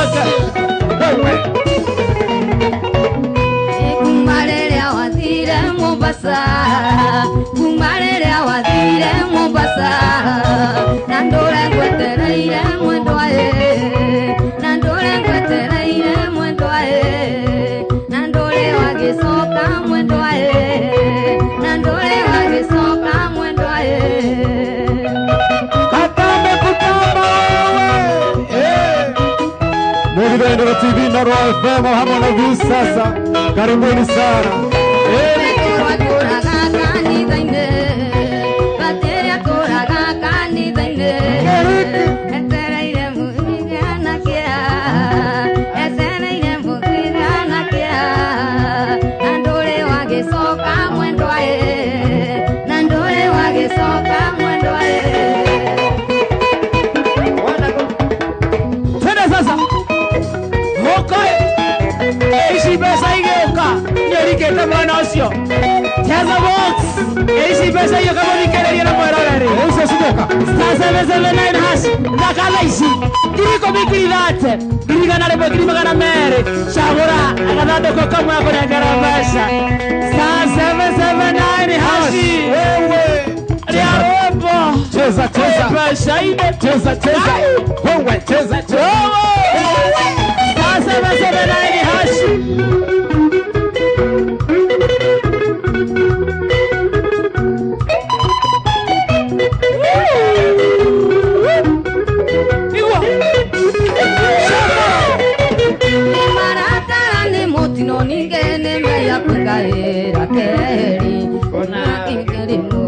yake. Wewe. Kumarere wathire Mombasa, kumarere wathire Mombasa, na ndũre ngwetereire mwendwa ĩ, na ndũre ngwetereire mwendwa ĩ, na ndũre wagĩcoka mwendwa ĩ, na ndũre wagĩcoka mwendwa ĩ. Katambe kutamba wewe. Mũgithendero TV na Royal FM hamwe na Viusasa. Karibuni sana. Atũraga kanitha-inĩ, gatĩrĩ atũraga kanitha-inĩ, etereire mũigana kĩa, etereire mũigana kĩa, na ndũrĩ wagĩcoka mwendwa ĩ, na ndũrĩ wagĩcoka mwendwa ĩ. Twende sasa. Huko ici mbeca igĩũka nĩũrikĩte mwena ũcio. Cheza box. Ici mbeca igĩũka mũthikĩrĩrie na mwĩroreri. Icio cigoka. Star 779 hash. Thaka thaa ici 10,000 ngiri 30 1,100 ngiri 200. Cagũra gathandũkũ kamwe akũnengera mbeca. Star 779 hash. Wewe. Rĩa rwĩmbo. Cheza cheza. Mbeca-inĩ. Cheza cheza. Wewe cheza cheza. Wewe. Star 779 hash. Igua. Nĩ marakara nĩ mũtino ningĩ nĩ meya kwĩgaĩra keri ona kĩrĩmũ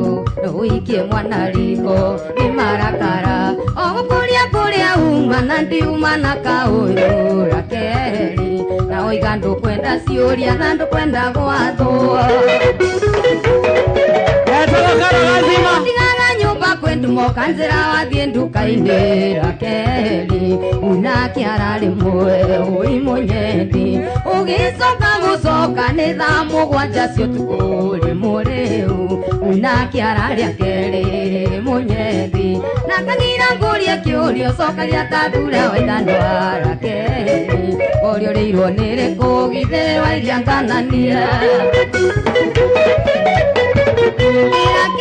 ũikie mwana riko nĩ marakara o kũrĩa kũrĩa uma na ndiuma na kaũyũ Rakeli na oiga ndũkwenda ciũria na ndũkwenda gwathwo. Etagwo Karũgazima. Tigaga nyũmba kwĩ ndumo kanjĩra wathiĩ nduka-inĩ Rakeli una kĩara rĩmwe ũi mũnyendi ũgĩcoka gũcoka nĩ thaa mũgwanja cia ũtukũ rĩ mũrĩu una kĩara rĩa kerĩ mũnyendi na kagira ngũrie kĩũria ũcokagia ta thura wa ithanwa Rakeli ũrĩa ũrĩirwo nĩ rĩkũ githĩ wa iria nganania.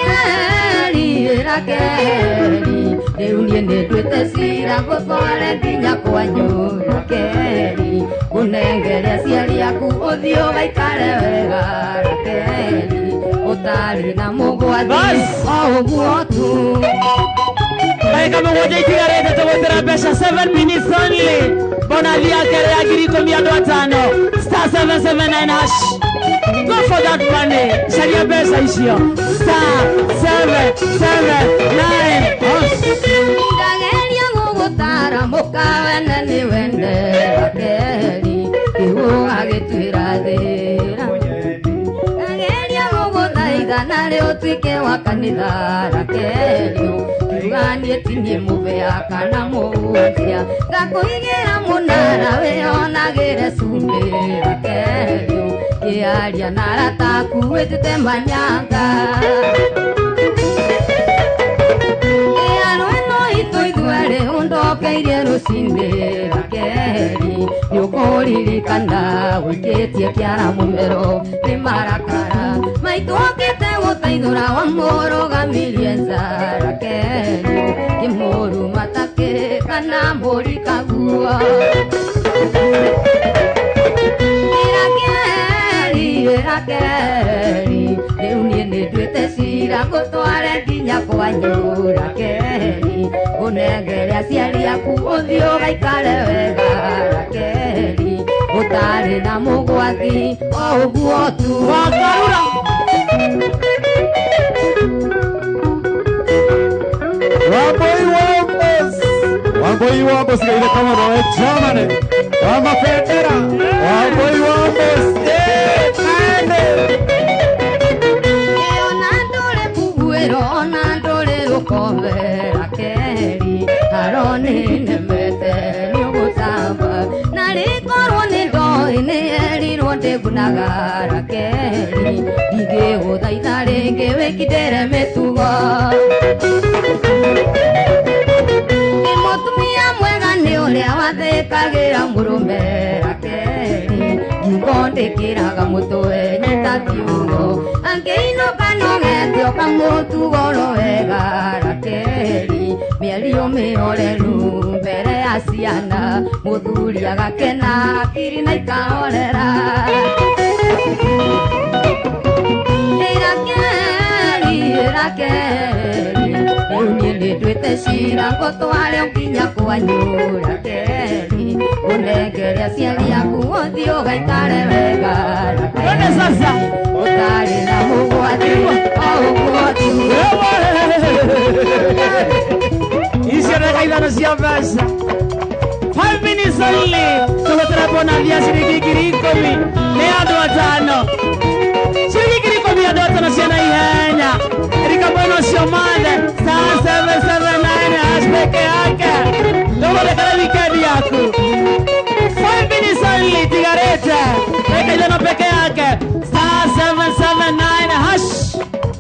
Rakeli, Rakeli, rĩu niĩ nĩnduĩte cira ngũtware nginya kwanyu Rakeli, ngũnengere aciari aku ũthiĩ ũgaikare wega Rakeli, ũtarĩ na mũgwathi Bas. o ũguo tu. Ndagĩka mũgwanja itigarĩte tũgũtĩra mbeca 7 minutes only. Bonathi ya kerĩ ya 10,000 andũ atano. Star 779 hash. Go for that money. Caria mbeca icio. Star 779 hash. Ndageria gũgũtara mũkawene nĩ wende Rakeli, kĩu ũgagĩtuĩra thĩra. Ndageria gũgũthaitha narĩ ũtuĩke wa kanitha Rakeli, kiuga niĩ ti niĩ mũbĩa kana mũhunjia, ngakũigĩra mũnara wĩonagĩre cumbĩ Rakeli, kĩaria na arata aku wĩtĩte manyanga. Ĩano ĩno itũ ithuerĩ ũndokeirie rũcinĩ Rakeli, nĩũkũririkana ũikĩtie kĩara mũmero nĩ marakara maitũ okĩte gũteithũra wamũrũgamirie nja Rakeli, kĩmũruma takĩ kana mbũri kaguo. Rakeli, Rakeli, rĩu niĩ nĩnduĩte cira ngũtware nginya kwanyu Rakeli, ũnengere aciari aku ũthiĩ ũgaikare wega Rakeli, ũtarĩ na mũgwathi o ũguo tu. Wakarura. Wamboi Wambos. Wamboi Wambos gaire kama no Germany. Wa mabendera. Wamboi Wambos. Eh, kaende. Ona ndũrĩ mbuguĩro ona ndũrĩ rũkombe Rakeli, haro nĩ nemete nĩũgũtamba na rĩkorwo nĩ ndoĩ nĩerirwo ndĩgunaga Rakeli, ndingĩgũthaitha rĩngĩ wĩkindĩre mĩtugo. Nĩ mũtumia mwega nĩ ũrĩa wathĩ Njathĩkagĩra mũrũme Rakeli ngingo ndĩkĩraga mũtwe nyita kiugo angĩinũka nogete ũkamũtugoro wega Rakeli mĩario mĩhoreru mbere ya ciana mũthuri agakena akiri na ikahorera Rakeli Rakeli rĩu niĩ nĩnduĩte cira ngũtware nginya kwanyu Rakeli ũnengere aciari aku ũthiĩ ũgaikare wega Twende sasa. Ũtarĩ na mũgwati o ũguo tu. Icio ndagĩka ithano cia mbeca. 5 minutes only. Tũgũtĩra bonathi ya ciringi 10,000 nĩ andũ atano. Ciringi 10,000 andũ atano ciana ihenya. Erika Bueno ũcio mathe star 779 hash peke yake. Tũgũthekera weekend yaku. 5 minutes only tigarĩte. Ndagĩka ithano peke yake. Star 779 hash.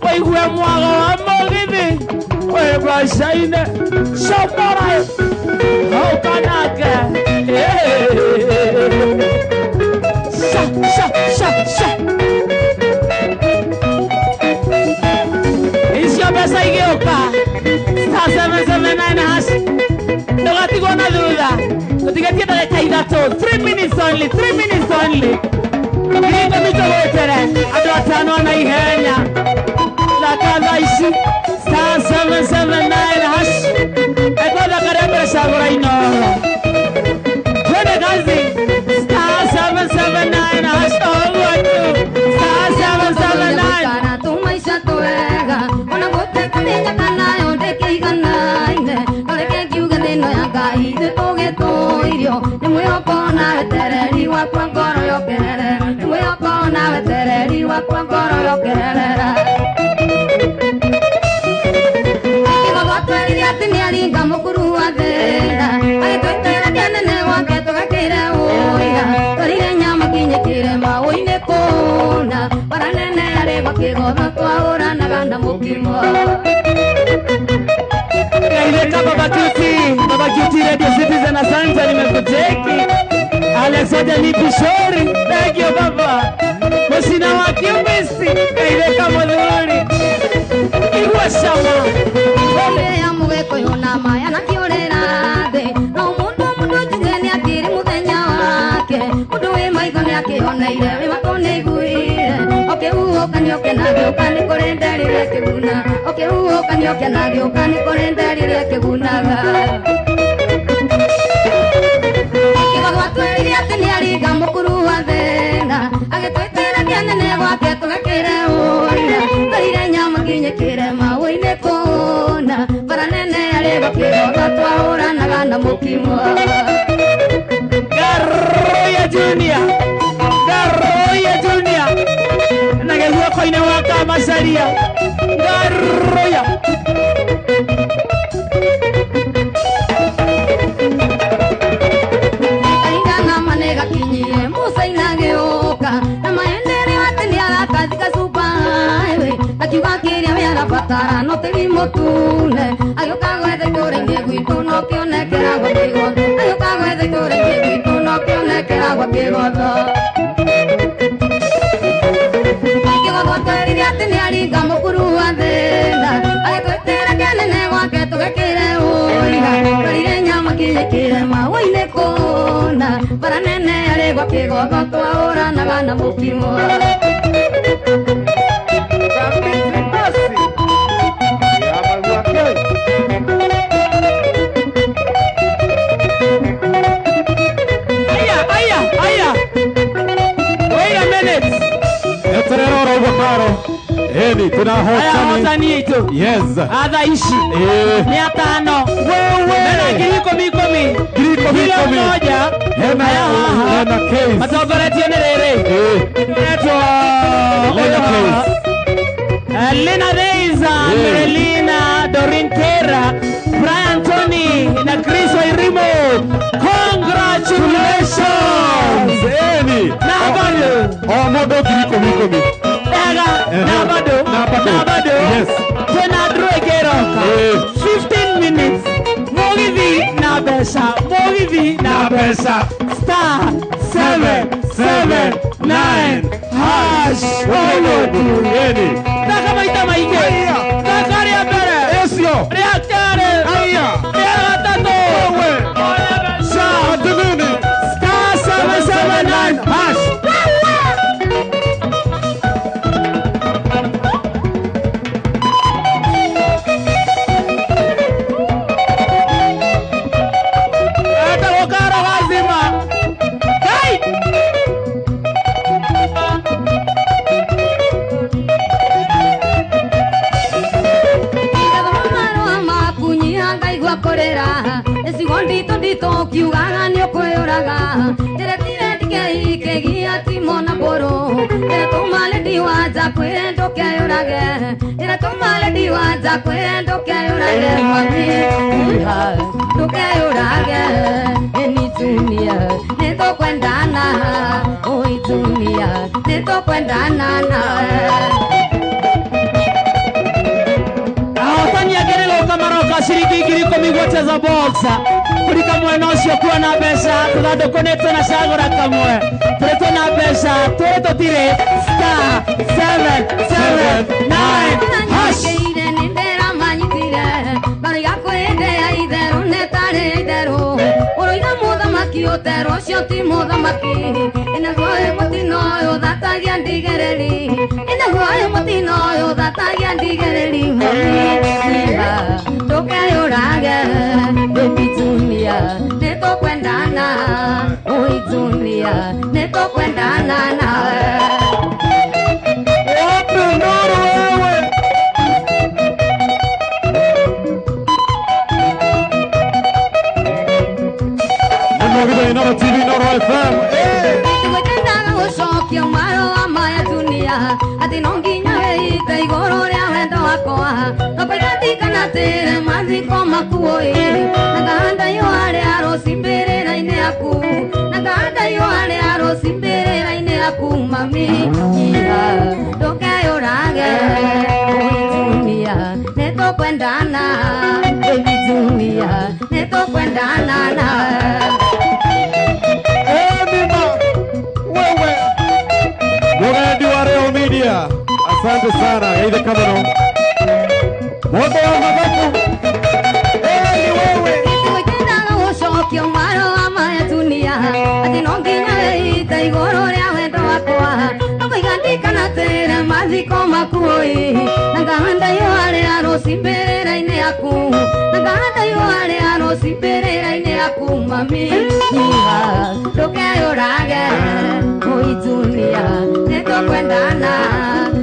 Waigue mwago wa mũgithi. Wĩ mbaca-inĩ. Comora. Hau kanake. Sha, sha, sha, sha. Icio mbeca igĩũka. Star 779 hash. Ndũgatigwo na thutha. Tũtigĩtie ndagĩka ithatũ. 3 minutes only. 3 minutes only. 10,000 tũgwĩtere. Andũ atano na ihenya. Thaka thaa ici. Star 779 hash. Eko thaka rĩa mbere cagũra Inooro. Twende kazi. Star 779 hash. Ũguo tu. Star 779. Gũikara tũmaica twega ona gũtekũmenya kana yo ndĩkĩiganaine no reke ngiuge thĩno ya Ngai ithuĩ tũgĩtũirio nĩ mwĩhoko na wetereri wakwa ngoro yokerera nĩ mwĩhoko na wetereri wakwa ngoro yokerera Kĩgogo twerire atĩ nĩaringa mũkuru wa thĩna agĩtwĩtĩra kĩanene gwake tũgakĩre ũira twarire nyama kinyĩkĩre maũinĩ kũna bara nene yarĩ gwa kĩgotho twahũranaga na mũkimo. Kaileta Baba Cutie, Baba Cutie Radio Citizen, asante nimekuteki. Alex Oja nipi shori, thank you baba. Musina wa Kiumbisi, kaileka muthuri. Igua shama. Ng'ombe ya mũgĩkũyũ na maya na kĩũrĩra thĩ no mũndũ mũndũ njuge nĩakĩrĩ mũthenya wake mũndũ wĩ maitho nĩakĩoneire wĩ matũ nĩaiguire ũkĩhuhũka nĩũkenagĩũka nĩ kũrĩ nderi rĩa kĩguna ũkĩhuhũka nĩũkenagĩũka nĩ kũrĩ nderi rĩa kĩgunaga Kĩgogo atwĩrire atĩ nĩaringa mũkuru wa thĩna agĩtwĩtĩra kĩanene gwake tũgakĩre ũira twarire nyama nginyĩkĩre maũinĩ kũna bara nene yarĩ gwa kĩgogo twahũranaga na mũkimo. Garoya Junior, Garoya Junior. Na gĩguoko-inĩ wa Kamacaria. Garoya. Kahinda nama nĩgakinyie Musa agĩũka na maendereo atĩ nĩarakathika Super Highway akiuga kĩrĩa we arabatara no tĩri mũtune agĩũka gwetha itũũra-inĩ gwitũ no kĩonekera gwa kĩgotho agĩũka gwetha itũũra-inĩ gwitũ no kĩonekera gwa kĩgotho Kĩgotho atwerire atĩ nĩaringa mũkuru wa thĩna agĩtwĩtĩra kĩanene gwake tũgekĩre ũira twarire nyama kinyĩkĩre maũinĩ kũna bara nene yarĩ gwa kĩgotho twahũranaga na mũkimo. Aya, aya, aya. Wait a minute. Eterera oro ũguo karo. Ĩni twĩna Aya hotani. hotani aitũ. Yes. A thaa ici Ĩĩ. nĩ atano. Wewe. Mena 10,000 10,000 Kila ikũmi. mmoja. Hena Aya haha. hena case. Matongoretio nĩ rĩrĩ. Ĩĩ. Etwo Lena case. Lena Reiza, Yeah. Merelina, Dorin Kera, Brian Tony na Chris Wairimu. Congratulations! Ĩni. Na bado. O mũndũ 10,000. Ega, na bado. Na bado. Na bado. Yes. Twĩna draw ĩngĩroka. Ĩĩ. 15 minutes. Mũgithi na mbeca. Mũgithi na mbeca. mbeca. Star 7 7 9 hash. Yeni. Thaka maita maingĩ. Thaka rĩa mbere. Ũcio. Rĩa kerĩ. Aya. Rĩa gatatũ. Wewe. One mbeca. Ati nini? Star 7 7 9 hash. Etagwo Karo Gacima. Kai! Ngathoma marũa maku nyiha ngaigua kũrĩra ĩcigo nditũ nditũ ũkiugaga nĩ ũkwĩyũraga ndĩretire ndikeikĩgia timona mbũrũ ndĩretũma lĩndi wanja kwĩre ndũkeyũrage ndĩretũma lĩndi wanja kwĩre ndũkeyũrage mami nyiha ndũkeyũrage ĩnitunia nĩtũkwendana ũitunia nĩtũkwendana nawe. Ahotani ake nĩ gũka maroka ciringi 10,000 gwacheza box kurika mwena ũcio kuona mbeca tũthandũkũ nĩ tũnacagũra kamwe tũrĩ twĩna mbeca tũrĩ tũtirĩ. Star 7 7 9 hash. Nĩndĩramanyitire nĩndĩramanyitire baroiga kwĩndĩa itherũ nĩtarĩ itherũ ũroiga mũthamaki ũterwo ũcio ti mũthamaki ĩnaguo ĩ mũtino ũyũ thatagia ndigĩrĩri ĩnaguo ĩ mũtino ũyũ thatagia ndigĩrĩri mami nyiha ndũkeyũrage baby junior nĩtũkwendana ũi junior nĩtũkwendana nawe. Wapi nduru wewe? Nĩ Mũgithi Inooro TV, Inooro FM. Nĩtũgwendaga gũcokia marũa maya dunia atĩ no nginya wĩite igũrũ rĩa wendo wakwa no kũiga atĩre mathiko makuo ĩ na ngahanda yũa rĩa rũci mbĩrĩra-inĩ yaku na ngahanda yũa rĩa rũci mbĩrĩra-inĩ yaku mami nyiha ndũkeyũrage ũi junior nĩtũkwendana baby junior nĩtũkwendana nawe. Mima. Wewe. Mũgendi wa Real Media. Asante sana. Geithĩka mũno. Mũndũ wa mathabu. Ni wewe. Nĩtũgwendaga gũcokia marũa maya dunia atĩ no nginya wĩite igũrũ rĩa wendo wakwa no kũiga ndikanatĩre mathiko makuo ĩ na ngahanda yũa rĩa rũci mbĩrĩra-inĩ yaku na ngahanda yũa rĩa rũci mbĩrĩra-inĩ yaku mami nyiha ndũkeyũrage ũi junior nĩtũkwendana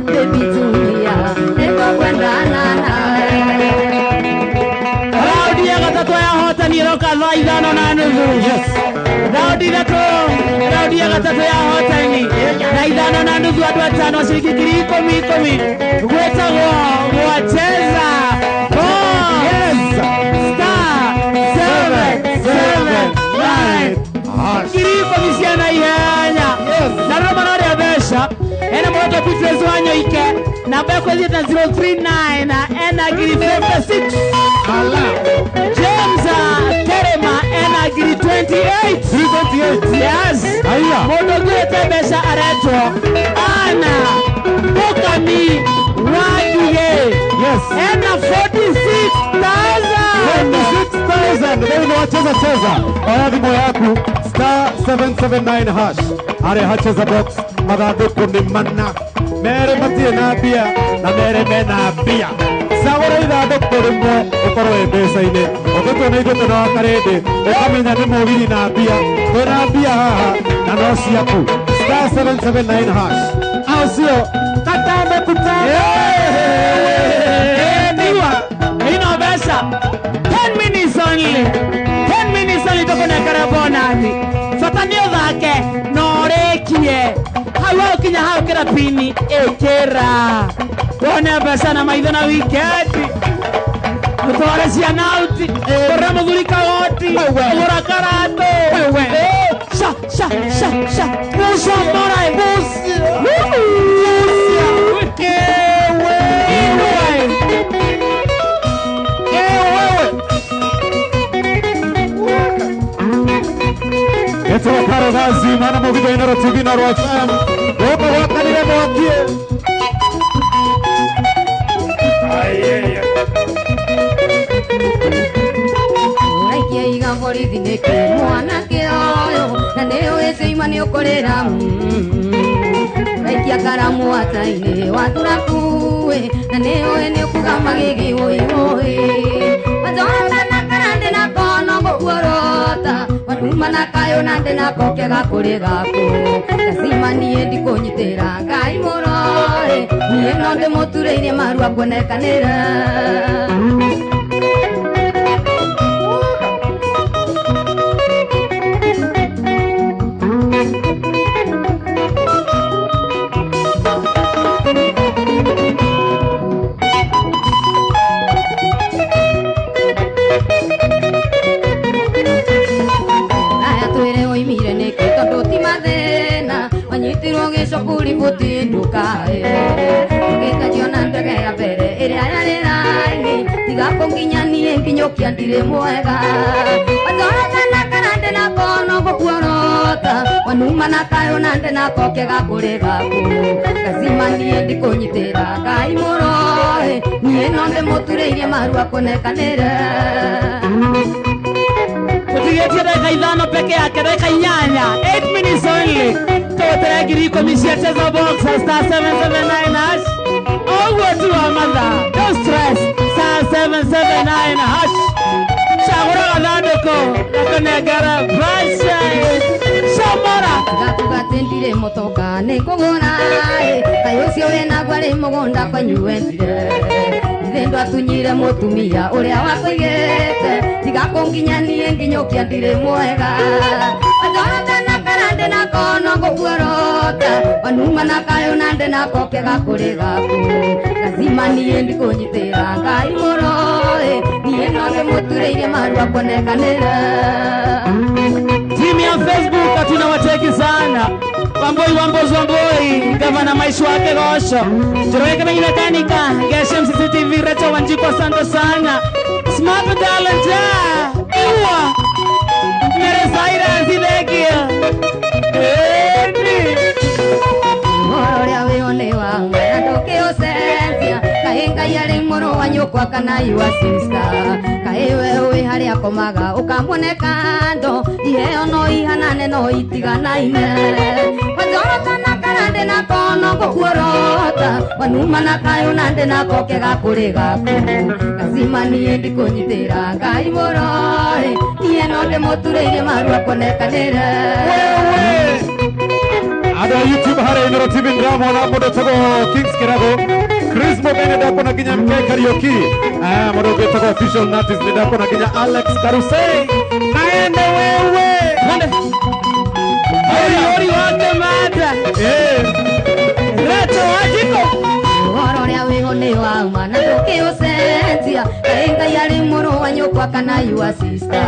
baby junior nĩtũkwendana nawe. Raundi ya gatatũ ya ahotani ĩroka thaa 5:30. Yes. Raundi ithatũ, raundi ya gatatũ ya ahotani na 5:30 andũ atano ciringi 10,000 10,000 gwĩtagwo gwacheza box. Yes. Star 7 7 9 Hash. 10,000 cia naihenya. Yes. Na rĩrĩa mararĩa mbeca ena mũroto Beatrice Wanyoike namba yakwa ĩthiĩte 039 ena 56. Ala. James Kerema ena 28. 328. Yes. Aya. Mũndũ ũngĩte mbeca aretwo Ana Mũkami Wangigĩ. Yes. Ena 46,000. 26,000. Rĩu nĩ wacheza cheza. Oya thimũ yaku star 779 hash. Arĩa hacheza box mathandũkũ nĩ mana. Mere matirĩ na mbia na mere mena mbia. Cagũra ithandũkũ rĩmwe ũkorwo wĩ mbeca-inĩ. Ũngĩtuona ithuĩ twĩna wa karĩndĩ ũkamenya nĩ mũgiri na mbia. Twĩna mbia haha na no ciaku. Star 779 hash. Au sio? Katambe kutambe. Niwa. Ino mbeca. 10 minutes only. 10 minutes only tũkũnengera bonathi. Bata nĩ ũthake na ũrĩkie. Hau wakinya hau kĩra pini ĩkĩra. Wone mbeca na maitho na wikendi. Ũtware ciana auti. Ũrĩa mũthuri kagoti. Ũgũra karatũ. Sha sha sha sha. Musa mora. Ewe. Ewe. Mũgitho Inooro TV na Inooro FM. Gũkũ gwakanire mwaki. Ũraikia iga borithi nĩkĩ mwanake ũyũ na nĩ ũĩ ciuma nĩ ũkũrĩra. Ũraikia karamu hata-inĩ wathura kuĩ na nĩ ũĩ nĩ ũkuga magigi wũi wũi. Wanjorota na karande na kono ngũkuorota wanuma na kayũ na ndĩ nako kega kũrĩ gaku. Gacima niĩ ndikũnyitĩra Ngai mũroĩ niĩ no ndĩmũturĩirie marua kuonekanĩra. Aya twĩre woimire nĩkĩ tondũ ti mathĩna wanyitirwo gĩcukuri buti ndukaĩ ũgĩtajio na ndege ya mbere ĩrĩa yarĩ raini tiga kũnginya niĩ nginyũkia ndirĩ mwega. Wanjorota na karande na kono ngũkuorota wanuma na kayũ na ndĩ nako kega kũrĩ gaku. Gacima niĩ ndikũnyitĩra Ngai mũroĩ niĩ no ndĩmũturĩirie marua kuonekanĩre. Tũtigĩtie dakika ithano peke yake, dakika inyanya, 8 minutes only. Tũgũtere 10,000 cia Cheza Box star 779 hash. Ũguo tu wa matha, no stress, star 779 hash. Cagũra gathandũkũ gakũnengera mbeca. Camora. Gatuga ndirĩ mũtonga nĩ ngũgũra kaĩ ũcio wĩnaguo arĩ mũgũnda kwanyu wendire. Ithe ndwatunyire mũtumia ũrĩa wakũigĩte tiga kũnginya niĩ nginyũkia ndirĩ mwega. Wanjorota na karande na kono ngũkuorota wanuma na kayũ na ndĩ nako kega kũrĩ gaku. Gacima niĩ ndikũnyitĩra Ngai mũroĩ niĩ no ndĩmũturĩirie marua kuonekanĩra. Timu ya Facebook hatuna wateki sana. Wamboi Wambos Wamboi, gavana maisha wake gosho. Njoroge Kamenyi Mekanika, Geshem CCTV, Rachel Wanjiku asante sana. Smart Talent, Iwa. Mere Zaira Zidekia. Endi. Ũrĩa wĩho nĩ wa na ndũkĩũcenjia kaĩ Ngai arĩ mũrũ wa nyũkwa kana your sister kaĩ we wĩ harĩa akomaga ũkamuone kando iheo no ihanane no itiganaine. Wanjorota na karande na kono ngũkuorota wanuma na kayũ na ndĩ nako kega kũrĩ gaku. Gacima niĩ ndikũnyitĩra Ngai mũroĩ niĩ no ndĩmũturĩirie marua kuonekanĩre. Andũ a YouTube harĩa Inooro TV ndĩramwona mũndũ ũtagwo Kings Kĩrago, Chris Mũgeni ndakuona nginya MK Kariuki, mũndũ ũngĩ ũtagwo Official Natis nĩndakuona nginya Alex Karusei. Naende wewe. Ori ori wake mada. Reto Wanjiku. Ũhoro ũrĩa wĩho nĩ wa ma na ndũkĩũcenjia kaĩ Ngai arĩ mũrũ wa nyũkwa kana your sister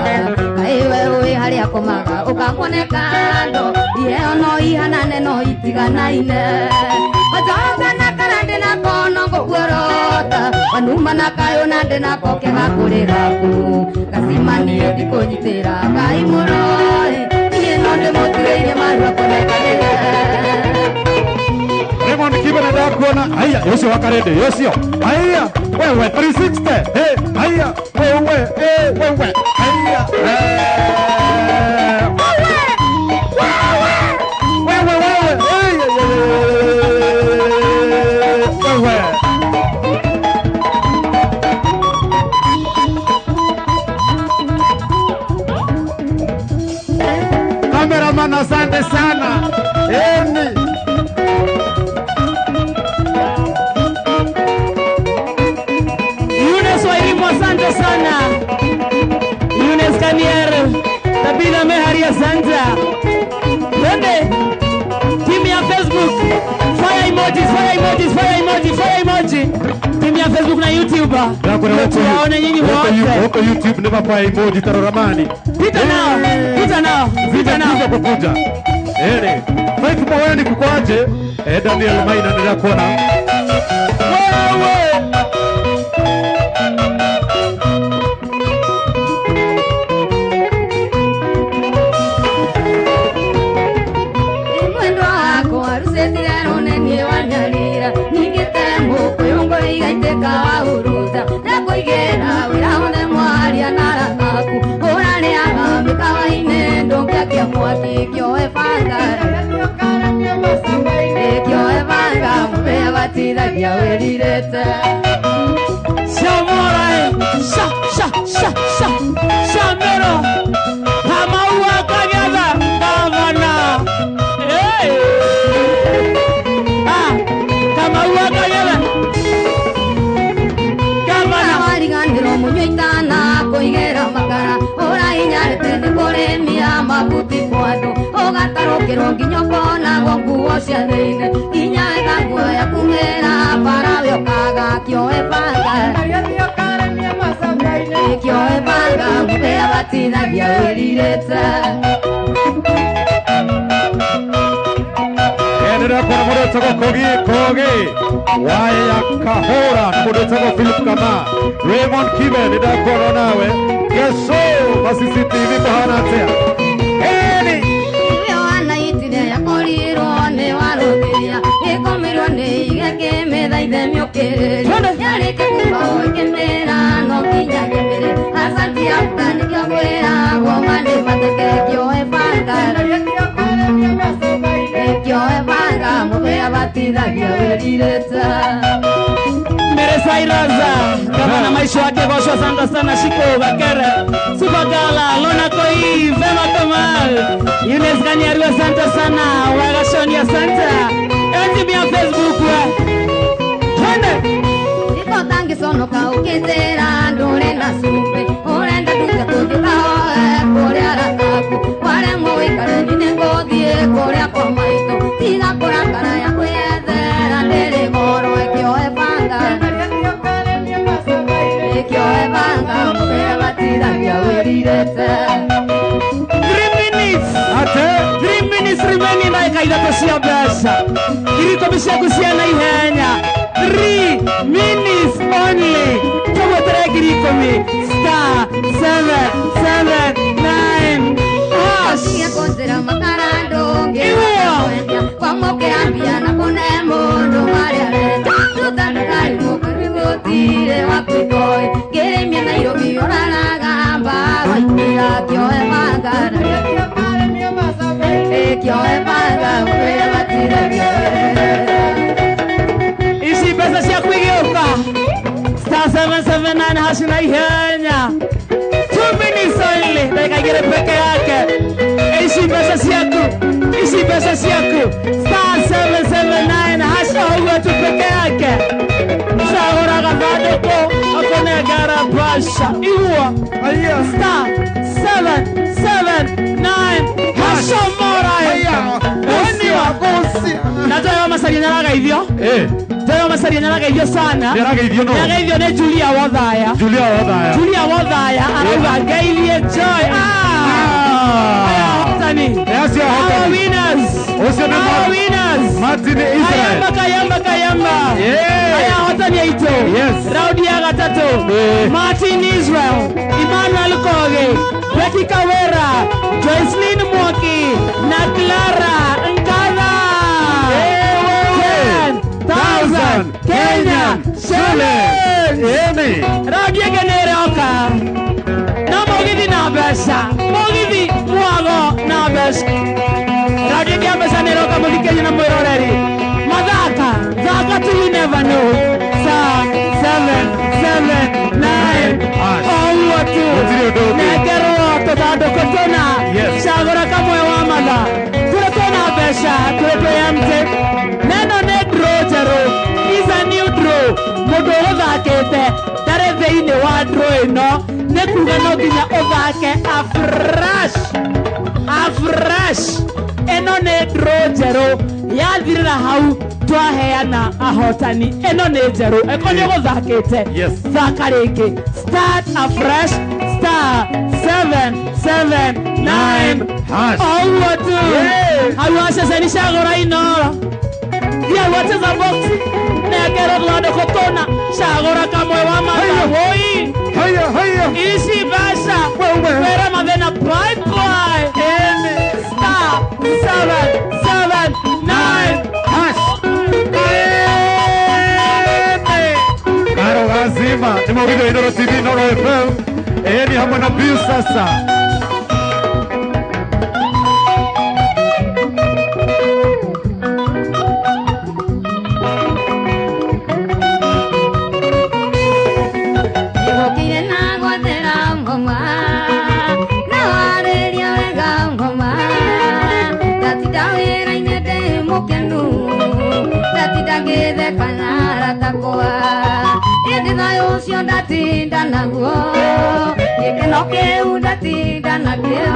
kaĩ we wĩ harĩa akomaga ũkamuone kando iheo no ihanane no itiganaine. Wanjorota na karande na kono ngũkuorota wanuma na kayũ na ndĩ nako kega kũrĩ gaku. Gacima niĩ ndikũnyitĩra Ngai mũroĩ niĩ no ndĩmũturĩirie marua kuonekanĩre. Raymond Kibe ndakuona. Haya, yocio wa karende, yocio. Haya, wewe 360. Hey, haya, wewe, eh, wewe. Haya. Wewe, wewe. Hey, wewe. Cameraman, asante sana. Eni. Yunes Wairimu asante sana. Yunes Kanier, Tabitha Mehari asante. Twende. Timu ya Facebook, fire emojis, fire emojis, fire emoji, fire emoji. Timu ya Facebook na YouTube. Tuwaone nyinyi wote. Huko YouTube ni mapa emoji taroramani. Pita nao, pita nao, pita nao. Kukuja. Ene. Faith Mwaweni kukwaje? Daniel Maina ndio kuona. Wewe. wĩrirĩte. Shamora sha sha sha sha shamero Kamaua Kagetha gavana. Hey. Ah, Kamaua Kagetha gavana. Wariganĩrwo mũnyua itana kũigĩra makara ũrahinyarĩte nĩ kũrĩmia mabuti kwa andũ ũgatarũkĩrwo nginya ũkonagwo nguo cia thĩinĩ nginya wetha nguo ya kumĩra bara we ũkaga kĩoe banga kĩoe banga mũthea batithagia wĩrirĩte. Endelea kuona mũndũ wĩtagwo Kogi Kogi Waya Kahora na mũndũ wĩtagwo Philip Kama Raymond Kibe nĩndakuona nawe Kesho wa CCTV kũhana atĩa? Eni Iwe wanaitire yakorirwo nĩ warũthĩria ĩkomirwo nĩ igekĩmĩthaithe mĩũkĩrĩrie yarĩkia kuma ĩkĩmĩra no nginya kĩmĩre asanti afuta nĩkĩo kwĩragwo manĩ mateke kĩoe banga kĩoe banga mũthea batithagia wĩrirĩte. Mere Sairaza gavana maisha wake goshwa asante sana Shiko Gakere Supergala Lona Koi Vema Kamal Yunes Ganyaru asante sana Wagashoni asante NTV ya Facebook we twende Iko tangisonoka ũkĩnjĩra ndũrĩ na cumbĩ ũrenda nduke tũthiĩ kũrĩa arataku waremwo wĩikare niĩ nĩngũthiĩ kũrĩa kwa maitũ tiga kũrakara ya kwĩyethera ndĩrĩ goro ĩkĩoe banga ĩkĩoe banga mũthea batithagia wĩrirĩte. 3 minutes ate 3 minutes remaining ndagĩka ithatũ cia mbeca ngiri ikũmi ciaku cia na ihenya 3 minutes only tũgwetere ngiri ikũmi star 7 7 9 hash. Cia kũnjĩra makara ndũngĩ Iwo. kwamũkĩra mbia na kũne mũndũ marĩa arenda thutha ndũkarĩ gũtirĩ waku ikoi ngĩrĩmia Nairobi ũraraga mbago ikĩra kĩoe banga kĩoe banga mũthea batithagia wĩrirĩte. Ici mbeca ciaku igĩũka star 779 hash na ihenya 2 minutes only ndagĩka igĩrĩ peke yake ici mbeca ciaku ici mbeca ciaku star 779 hash o ũguo tu peke yake cagũra gathandũkũ ũkũnengera mbeca igua star 779 hash omora Gucia gucia na Joy Macaria nĩaragaithio eh Joy Macaria nĩaragaithio sana nĩarageithio no nĩagaithio nĩ Julia Wothaya Julia Wothaya Julia Wothaya arauga ngeithie Joy ah aya ahotani Nĩ acio our ahotani winners Ũcio nĩ our winners Martin Israel Kayamba kayamba kayamba Yeah. aya ahotani aitũ Yes. raundi ya gatatũ Eh. Martin Israel Emmanuel Kogi Becky Kawera Joycelyn Mwoki na Clara Nkatha 10,000 Kenya shillings. Eni Raundi ĩngĩ nĩ ĩroka no mũgithi na mbeca mũgithi mwago na mbeca raundi ĩngĩ ya mbeca nĩ ĩroka mũthikĩria na mwĩroreri mathaka thaka tu you never know star 7 7 9 Hash. o ũguo tu Gũtirĩ ũndũ ũngĩ. nengerwo tũthandũkũ tũna Yes. cagũra kamwe wa matha tũrĩ twĩna mbeca tũrĩ twĩ empty neno nĩ draw njerũ is a new draw mũndũ ũgũthakĩte ndarĩ thĩinĩ wa draw ĩno nĩ kuga no nginya ũthake afresh afresh ĩno nĩ draw njerũ yathirĩra hau twaheana ahotani ĩno nĩ njerũ ĩko nĩ ũgũthakĩte Yes. thaka rĩngĩ start afresh star 7 7 9 hash. o ũguo tu Yeah. hau waceceni cagũra inoro thiĩ wacheza box nengerwo tũthandũkũ tũna cagũra kamwe wa matha woi Haya haya ici mbeca Wewe. wĩra mathĩna bye bye star 7 7 9 hash Karo gazima ni mũgithi wa Inooro TV Inooro FM eni hamwe na Bill sasa Ũcio ndatinda naguo gĩkeno kĩu ndatinda nakĩo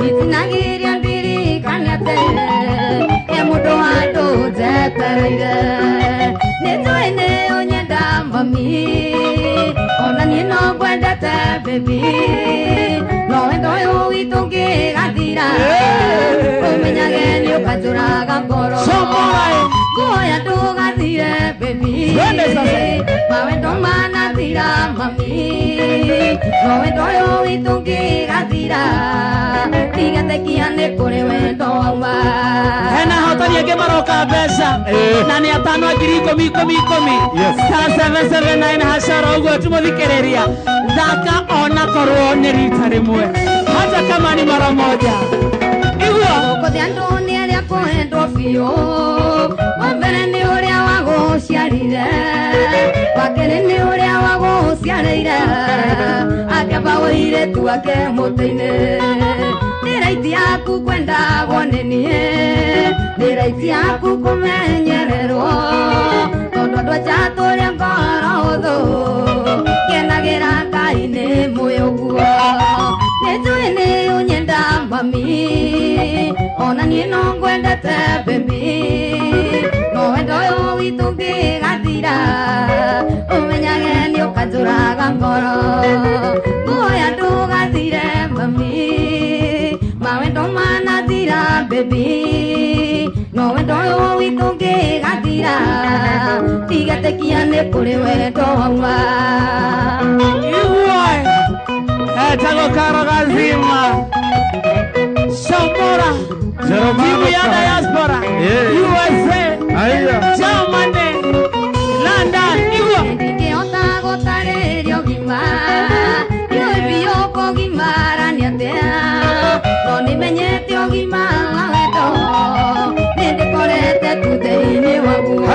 itinagiria ndirikane atĩ he mũndũ wa andũ njetereire. Nĩnjũĩ nĩ ũnyenda mami, ona niĩ no ngwendete baby, no wendo ũyũ witũ ũngĩgathira ũmenyage nĩ ũkanjũraga ngoro. Nguoya ndũgathire baby, mawendo manathira mami, no wendo ũyũ witũ ũngĩgathira tigetekia nĩ kũrĩ wendo wauma. Hena hotani angĩ maroka mbeca na nĩ atano a ngiri ikũmi ikũmi ikũmi. Star 779 hashara ũguo tũmũthikĩrĩria. Thaka ona korwo nĩ rita rĩmwe, hata kama ni mara moja. Igua gũkũ thĩ andũ nĩ arĩa kwendwo biũ, wa mbere nĩ ũrĩa wagũciarire, wa kerĩ nĩ ũrĩa wagũciarĩire, akĩamba ũirĩtu wake mũtĩ-inĩ. Nĩ raiti yaku kwendagwo nĩ niĩ, nĩ raiti yaku kũmenyererwo, tondũ andũ aja tũrĩa ngoro hũthũ kenagĩra Ngai nĩ mũĩ ũguo. Nĩnjũĩ nĩ ũnyenda mami, ona niĩ no ngwendete baby, no wendo ũyũ witũ ũngĩgathira ũmenyage nĩ ũkanjũraga ngoro. Nguoya ndũgathire mami, mawendo manathira baby, no wendo ũyũ witũ ũngĩgathira tigetekia nĩ kũrĩ wendo wauma. Igua etagwo Karo Gazima Shomora, timu ya diaspora USA, Germany, London. Igua ndingĩhota gũtarĩria ũgima, ndiũĩ biũ kũgimara nĩ atĩa, no nĩmenyete ũgima wa wendo nĩndĩkorete tu thĩinĩ waguo.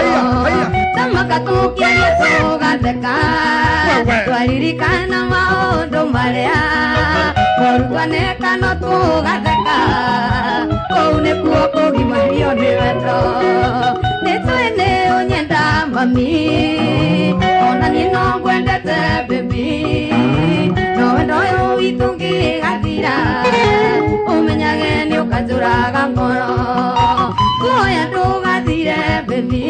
Tamaka tũkĩaria tũgatheka, twaririkana maũndũ marĩa moru twaneka no tũgatheka, kũu nĩkuo kũgimario nĩ wendo. Nĩnjũĩ nĩ ũnyenda mami, ona niĩ no ngwendete baby, no wendo ũyũ witũ ũngĩgathira ũmenyage nĩ ũkanjũraga ngoro. Nguoya ndũgathire baby,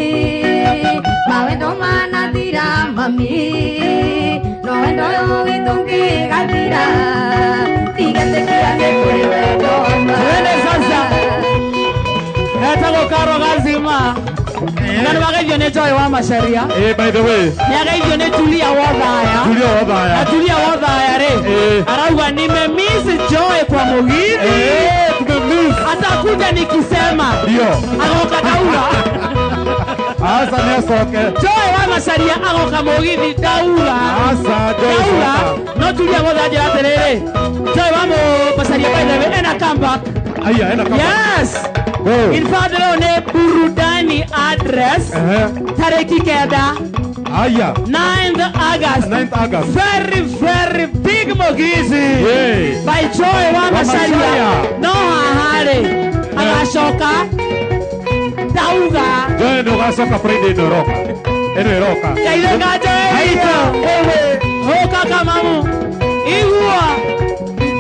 mawendo manathira mami, no wendo ũyũ witũ ũngĩgathira tigetekia nĩ kũrĩ wendo wauma. Twende sasa. Etagwo Karo Gazima na nĩ wageithio nĩ Joy wa Macharia. By the way, nĩ ageithio nĩ Julia Wothaya. Julia Wothaya. Na Julia Wothaya rĩ arauga nimemiss Joy kwa Mugithi. Tumemiss. Atakuja nikisema. Ndio. Agoka daura. Asa nĩ acoke. Joy wa Macharia agoka Mugithi daura. Asa Joy daura. No Julia Wothaya njĩra atĩrĩrĩ, Joy wa Macharia by the way ena comeback. Aya ena comeback. Yes. In fact leo nĩ burudani address tarĩki 9. Aya. 9th August. 9th August. Very very big Mugithi. By Joy wa Macharia. No haha rĩ agacoka dauga. Joy nĩ ũgacoka Friday ĩno ĩroka. Ĩno ĩroka. Kaithe ka Joy. Aita. Ũka kamamu. Igua.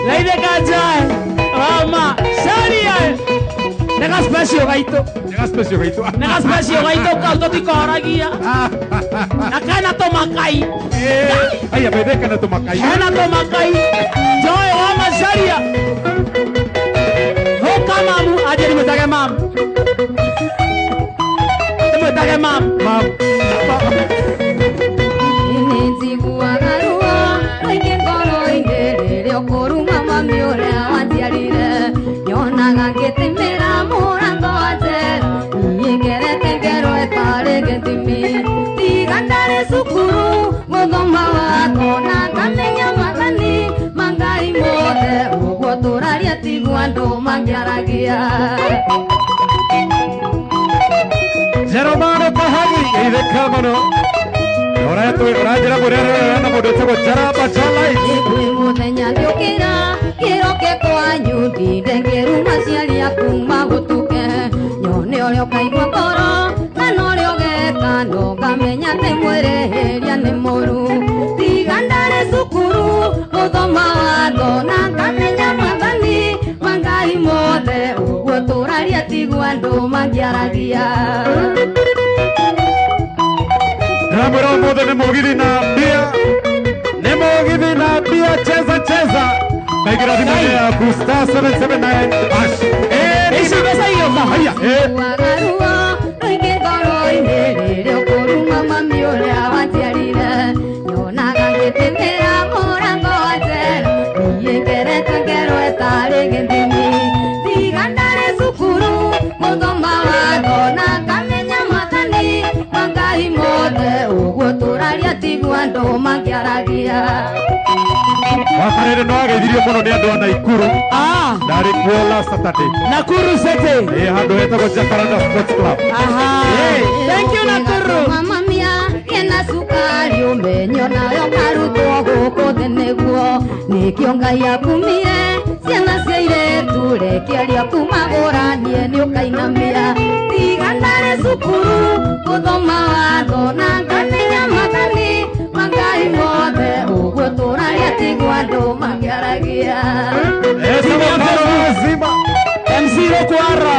Kaithe ka Joy wa Macharia. Nega special gaitũ. Nega special gaitũ. Nega special gaitũ kau tũtikoragia. Na kana tũmakai. Aya bethe kana tũmakai. Hena tũmakai. Joy wa Macharia. Hoka mamu aje nimwĩtage mamu. Nimwĩtage mamu. Mamu. Nĩ njiguaga ruo rũingĩ ngoro-inĩ rĩrĩa ũkũruma mami ũrĩa wanjiarire, nyonaga ngĩtĩmĩra mũrango wa njera, niĩ ngerete ngero ĩtarĩ gĩthimi. Tiga ndarĩ cukuru gũthoma watho na ngamenya maathani ma Ngai mothe, ũguo tũraria tiguo andũ mangĩaragia. Jeromano Kahagi itheka mũno. Ũranjĩra mũrĩa na mũndũ wĩtagwo Jaramba Jalai. Kwĩ mũthenya ngĩũkĩra kĩroke kwanyu, ndinde ngĩruma aciari aku magũtuke, nyone ũrĩa ũkaigua ngoro kana ũrĩa ũgeka, no ngamenya atĩ mwĩrĩhĩria nĩ mũru. mangĩaragia. Ndĩramwĩra ũmũthĩ nĩ mũgithi na mbia, nĩ mũgithi na mbia, cheza cheza. Kaingĩra thimũ-inĩ yaku star 779 hash. Ici mbeca igĩũka. Haya, Wagaruo rũingĩ ngoro-inĩ rĩrĩa ũkũruma mami ũrĩa wanjiarire. Nyonaga ngĩtĩmĩra mũrango wa njera, niĩ ngeretwo ngero ĩtarĩ gĩthimi. Tiga ndarĩ cukuru gũthoma watho na ngamenya maathani ma Ngai mothe, ũguo tũraria tiguo andũ mangĩaragia. Wakarĩrĩ no ageithirio mũno nĩ andũ a Naikuru. Ndarĩ kuo last Saturday. Nakuru City. Handũ hetagwo Jacaranda Sports Club. Aha. Thank you Nakuru. Mama mia ena sukari ũmenyo nayo karutwo gũkũ thĩ nĩguo nĩkĩo Ngai akumire ciana cia airĩtu reke arĩa kumagũranie nĩ ũkainamia. Tiga ndarĩ cukuru gũthoma watho na ngamenya maathani ma Ngai mothe, ũguo tũraria tiguo andũ mangĩaragia. MC Rokwara,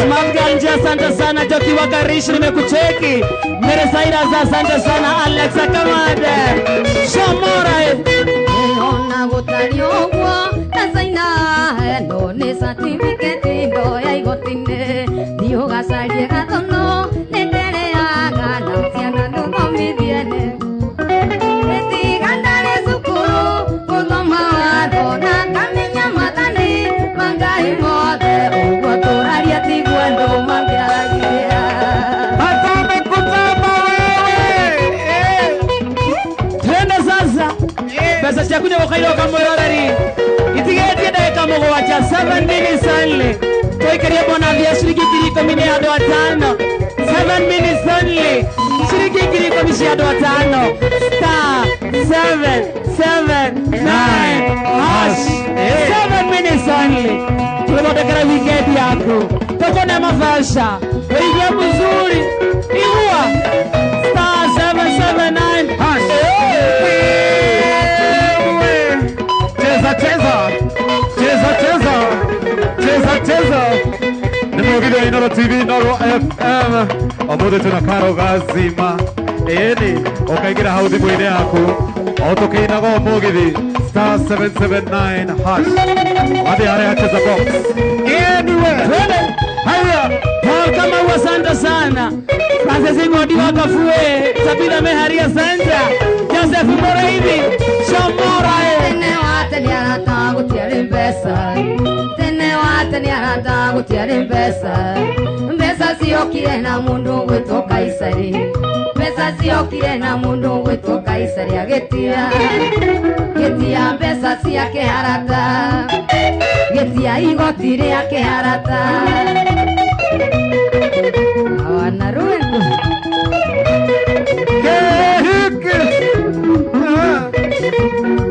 Smart Ganja, asante sana. Joki Wakarish, nimekucheki. Mere Cyrus, asante sana. Alexa Kamande, Shamora. Ona gũtariĩ ũguo ndacaina ĩno nĩ certificate ndoya igoti-inĩ. Thiĩ ũgacarie gathono nĩndereaga na ciana ndũthomithie nĩ. Tiga ndarĩ cukuru gũthoma watho na ngamenya maathani ma Ngai mothe, ũguo tũraria tiguo andũ mangĩaragia. Twende sasa. Mbeca ciaku nĩ gũkairwo kamwĩroreri. Itigetie ndagĩka mũgwanja, 7 minutes only. Tũikĩrie bonathi ya ciringi 10,000 nĩ andũ atano. 7 minutes only. Ciringi 10,000 cia andũ atano. Star 779 hash. 7 minutes only. Tũgũthondekera weekend yaku. Tũkũne mabeca. Wĩigue mzuri. Igua. Star 779 hash. Cheza cheza. Cheza cheza. Cheza cheza. Nĩ mũgithi wa Inooro TV, Inooro FM. Ũmũthĩ twĩna Karo Gazima. Ĩni, ũkaingĩra hau thimũ-inĩ yaku. O tũkĩinaga mũgithi star 779 hash. Wathiĩ harĩa cheza box. Anyway. Twende. Haya. Paul Kamau, asante sana. Francis Ngodi wa Kafue, Sabina Meharia Sanja, Joseph Moreithi, Shomora. Tene wa tene arata gũtiarĩ mbeca. Tene wa tene arata gũtiarĩ mbeca. Mbeca ciokire na mũndũ ũgwĩtwo Kaisari. Mbeca ciokire na mũndũ ũgwĩtwo Kaisari agĩtia. Gĩtia mbeca ciake arata. Gĩtia igoti rĩake arata. Hawana rwĩmbo. Kehiki.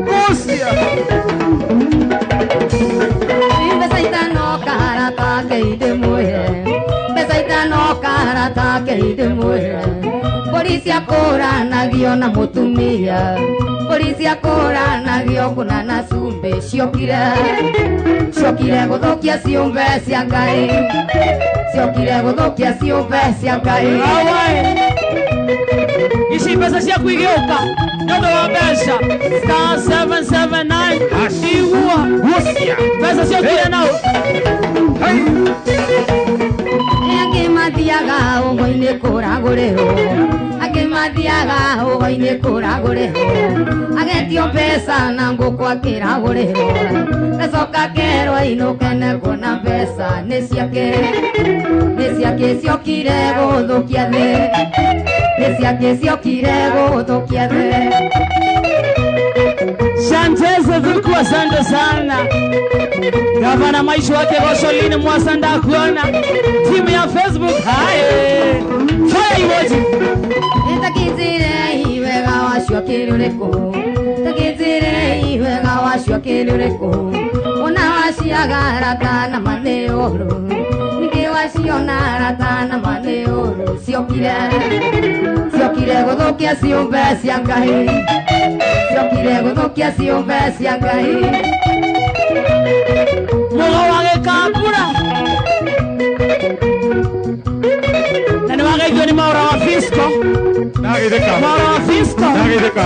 Gucia. Mbeca itano karata keindĩmũhe. Mbeca itano karata keindĩmũhe. Mbũri ciakũranagio na mũtumia. Mbũri ciakũranagio kũna na cumbĩ ciokire. Ciokire gũthũkia ciũmbe cia Ngai. Ciokire gũthũkia ciũmbe cia Ngai. Ici mbeca ciaku igĩũka nĩ ũndũ wa mbeca. Star 779 hash. Igua. Gucia. Mbeca ciokire nau. Angĩ mathiaga ũgo-inĩ kũragũrĩrwo. Angĩ mathiaga ũgo-inĩ kũragũrĩrwo. Agetio mbeca na ngũkũ akĩragũrĩrwo. Gacoka kerwo ainũke nĩkuona mbeca nĩ ciake. Nĩ ciake ciokire gũthũkia thĩ. Nĩ ciake ciokire gũthũkia thĩ. Shanteze Dhuku, asante sana. Gavana Maisha wake Gosholini Mwasanda kuona. Timu ya Facebook, hai. Fire emoji. Nĩtakĩnjĩre wega wacio akĩrĩ ũrĩkũ. Takĩnjĩre wega wacio akĩrĩ ũrĩkũ. Ona waciaga arata na ma nĩ ũru. Ningĩ waciona arata na ma nĩ ũru. Ciokire. Ciokire gũthũkia ciũmbe cia Ngai. Ciokire gũthũkia ciũmbe cia Ngai. Mũgo wa gĩkambura. Ndagithika. Moro wa Fisco. Ndagithika.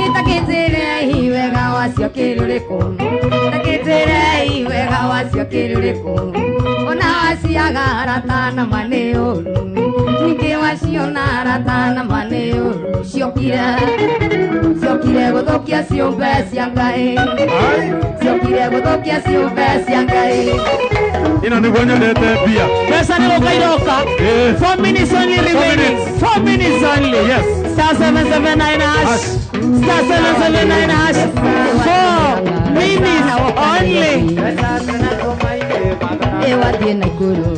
Itakitire wega wacio kiruriku. Itakitire wega wacio kiruriku. Ona waciaga arata na mane uru. Ningĩ waciona arata na mane uru. Ciokire. Ciokire gũthũkia ciũmbe cia Ngai. Ciokire gũthũkia ciũmbe cia Ngai. Ino nĩguo nyendete mbia. Pesa nĩ gũka iroka. 4 minutes only remaining. 4 minutes only. Yes. Star 779 hash. Star 779 hash. 4 minutes only. Wathiĩ Naikuru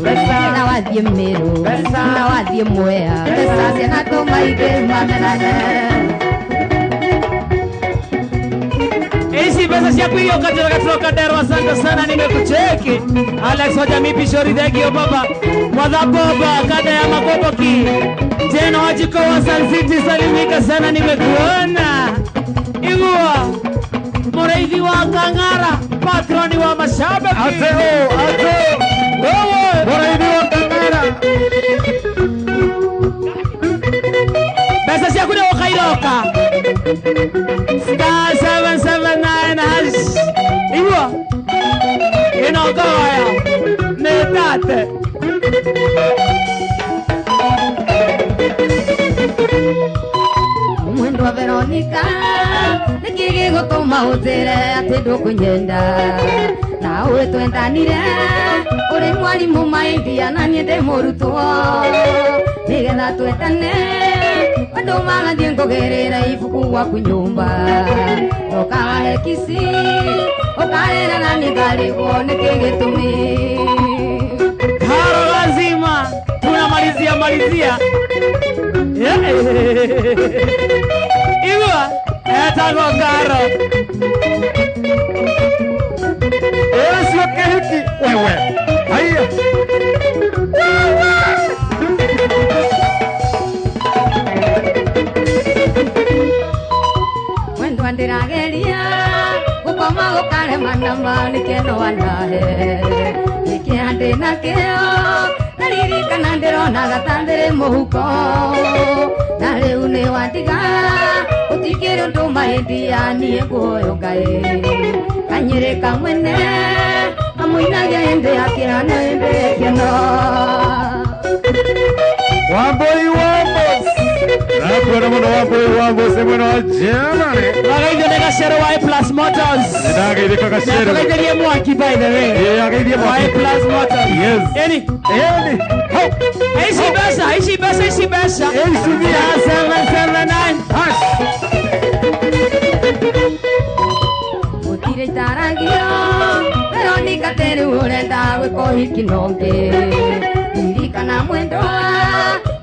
na wathiĩ Meru na wathiĩ Mwea mbeca cianatũma ingĩ mamenane. Hizi pesa ciaku iroka turoka Nderwa, asante sana, nimekucheki. Alex wa jamii Pishori, thank you baba. Mwadha Boba kada ya Makoboki. Jeno Wajiko wa Sun City, salimika sana, nimekuona. Igua Mũrĩithi wa Kang'ara, patroni wa mashabiki. Ateo, ateo. Wewe Mũrĩithi wa Kang'ara. Pesa ciaku nĩ gũka iroka. Star 779 hash. Igua ĩno ngoya nĩ tate. Mwendwa Veronica nĩkĩ gĩgũtũma ũnjĩre atĩ ndũkũnyenda na ũĩ twendanire ũrĩ mwarimũ maindia na niĩ ndĩ mũrutwo nĩgetha twendane andũ magathiĩ ngũgĩrĩra ibuku gwaku nyũmba ũkawahe kici ũkarĩra na niĩ ngarigwo nĩkĩ gĩtũmi. Karo lazima tunamalizia malizia. Igua etagwo Karo. Ĩcio kĩhiki wewe. Haiya. Mwendwa ndĩrageria gũkoma gũkarema nama nĩkeno wanahe nĩkĩa ndĩ nakĩo naririkana ndĩronaga ta ndĩrĩ mũhuko na rĩu nĩ wandiga ũtikĩrĩ ũndũ mahĩndia niĩ nguoyo Ngai kanyĩrĩ kamwene kamũinagia hĩndĩ ya kĩeha na hĩndĩ ya gĩkeno. Wambui Wambos. Nakuona mũno Wambui Wambos nĩ mwena wa Germany. Wagaithio nĩ Gacero wa A Plus Motors. Nĩndagaithĩka Gacero. Nĩatũgeithĩrie mwaki by the way. Ĩĩ ageithie Wa A mwaki. Plus Motors. Yes. Eni. Eni. Ho. Ici mbeca, ici mbeca, ici mbeca. Ici mbia. Star 779 hash. Gũtirĩ itaragio Veronica te rĩu ũrenda gwĩka ũhiki na ũngĩ ririkana mwendwa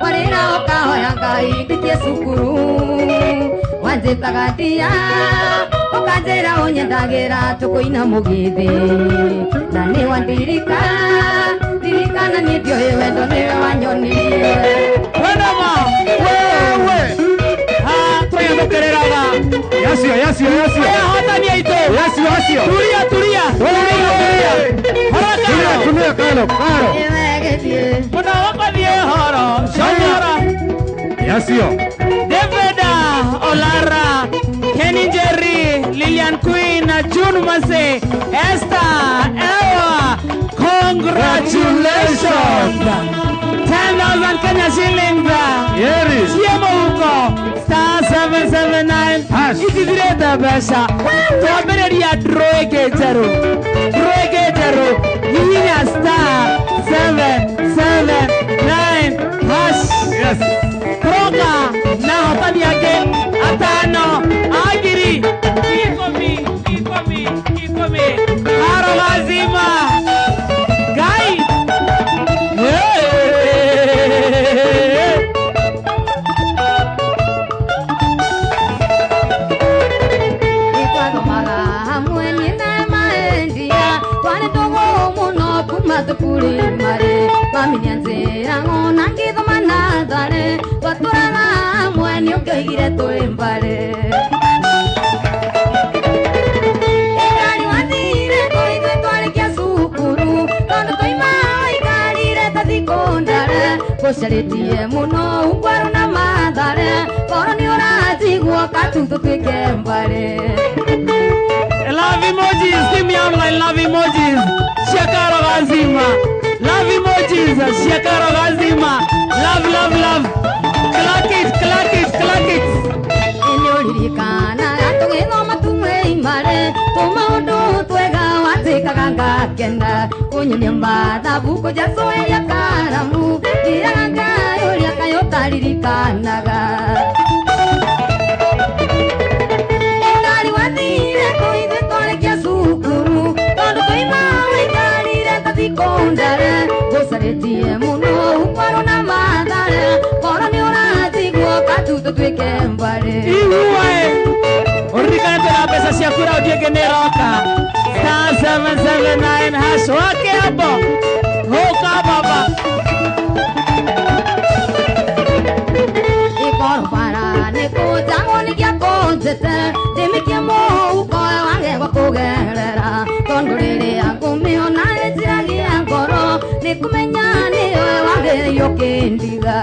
warĩra ũkahoya Ngai ndikie cukuru wanjĩtaga ndia ũkanjĩra ũnyendagĩra tũkũina mũgithi na nĩ wandirika ririkana niĩ ndiũĩ wendo nĩwe wanyonirie. Wendo ma. Wewe. Ah, tũyamũkĩrĩraga. Yacio, yacio, yacio. Aya hotani aitũ. Yacio, yacio. Tulia, tulia. Tulia, tulia. Horo Tulia, Karo. tulia Karo, Karo. Nĩwe gĩthiĩ. Mũno wakothiĩ horo. Conyora. Yacio. David Olara, Kenny Jerry, Lilian Queen, June Mase, Esther, Ewa, congratulations! 10,000 Kenya shillings. Yeri. Ciemo huko star 779 Hash. Itithirĩte mbeca twambĩrĩria draw ĩngĩ njerũ. Draw ĩngĩ njerũ hihinya star 779 hash. Yes. Kuroka na hotani angĩ atano a ngiri ikũmi ikũmi ikũmi. Karo gazima Ngai. Hey. Nĩtwathomaga hamwe niĩ na maendia twarĩ ndũgũ mũno kuma tũkũrĩ mami nĩanjĩraga ona ngĩthoma natharĩ twatũraga hamwe nĩũngĩoigire twĩ mbarĩ. Igari wathire kũ ithuĩ twarĩkia cukuru tondũ twaima waikarire ta thikũ ndare gũcarĩtie mũno. tũtuĩke mbarĩ. Love emojis, give me online love emojis. Shakaro gazima. Love emojis, shakaro gazima. Love, love, love. Clack it, clack it, clack it. Nĩũririkanaga tũgĩthoma tumwe imare tũmaũndũ twega watĩkaga ngakena kũnyonia mathabu kũnjacoeria karamu njĩraga Ngai ũrĩa kaĩ ũtaririkanaga. Ngari wathire kũ ithuĩ twarĩkia cukuru tondũ twaima waikarire ta thikũ ndare ngũcarĩtie mũno ukwarwo na mathare korwo nĩ ũranjigua katu tũtuĩke mbarĩ. Ihuae. Uririkane twĩna mbeca ciaku raundi ĩngĩ nĩ ĩroka. Star 779 hash wake hapo. Hoka baba. Ikorobara nĩ kũnjagwo nĩ gĩakũnjĩte ndĩmĩkie mũhuko wage gwa kũgerera tondũ rĩrĩa ngũmĩona ĩnjiragia ngoro nĩ kũmenya nĩyo wagĩrĩire ũkĩndiga.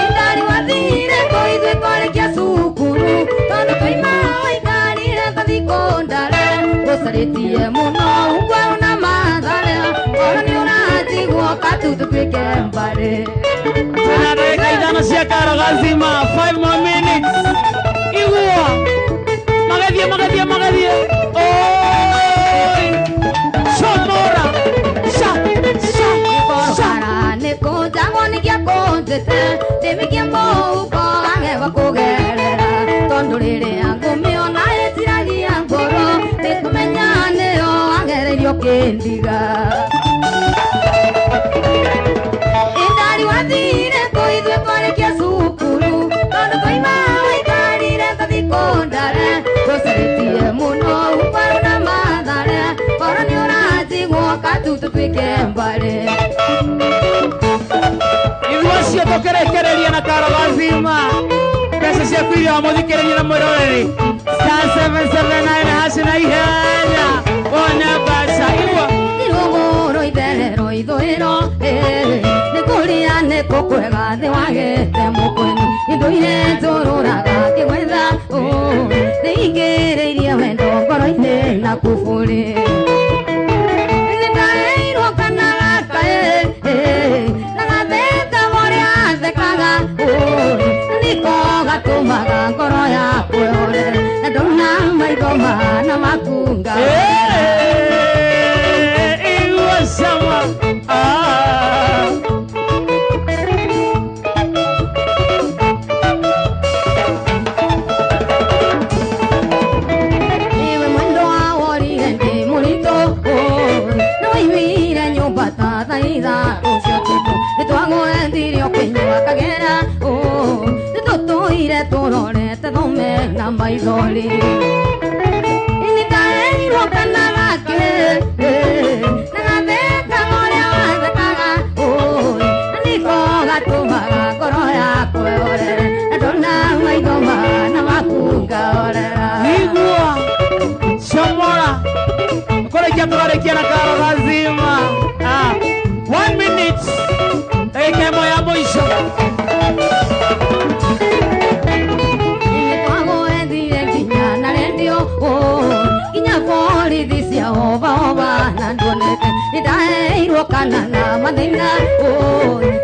Indari wathire kũ ithuĩ twarĩkia cukuru tondũ twaima waikarire ta thikũ ndare ngũcarĩtie mũno ungwarwo na mathare korwo nĩ ũranjigua katu tũtuĩke mbarĩ. Twĩna ndagĩka ithano cia karo gazima. 5 more minutes. Igua. Magathiĩ, magathiĩ, magathiĩ. Oi. Shomora. Sha, sha, sha. Ikorobara nĩ kũnjagwo nĩ gĩakũnjĩte ndĩmĩkie mũhuko wage gwa kũgerera tondũ rĩrĩa ngũmĩona ĩnjiragia ngoro nĩ kũmenya nĩyo wagereirio ũkĩndiga. Indari wathire kũ ithuĩ twarĩkia cukuru tondũ twaima waikarire ta thikũ ndare ngũcarĩtie mũno ukwarwo na mathare korwo nĩ ũranjigua katu tũtuĩke mbarĩ. Ithuĩ acio tũkĩrĩkĩrĩria na karo gazima. Mbeca ciaku iria mũthikĩrĩria na mwĩroreri. Star 779 hash na ihenya. Wone mbeca. Igua. Irũgũrũ itherero ithũĩro nĩ kũrĩa nĩ kũkwega thĩ wagĩte mũkweni indũire njũrũraga ngĩgwetha nĩ ingĩrĩirie wendo ngoro-inĩ na kuburi. Nĩndaheirwo kana gakaĩ na gatheka ũrĩa thekaga nĩko gatũmaga ngoro yakwa ĩhore na ndona maitho mana makunga. Igua cama. Ah. Iwe mwendo wa worire ndĩ mũritũ na waiguire nyũmba ta thaa ithatũ cia ũtukũ nĩtwagwethirie ũkĩnyua kagera nĩtũtũire tũrorete thome na maithori. Nĩndaheirwo kana gake na gatheka ũrĩa wathekaga na nĩko gatũmaga ngoro yakwa ĩhorere na ndona maitho mana maku ngahorera. Igua. Shomora. Kũrĩkia tũkarĩkia na karo gazima. Ah. 1 minute. Ndagĩka ĩmwe ya mũico. Nĩtwagwethire nginya na rendio nginya borithi cia hobahoba na nduonete nĩndaheirwo kana na mathĩna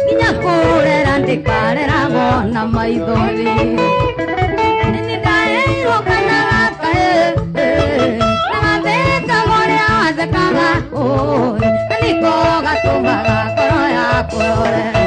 nginya kũrera ndĩkareragwo na maithori. Nĩndaheirwo kana gakaĩ na gatheka ũrĩa wathekaga na nĩko gatũmaga ngoro yakwa ĩhorere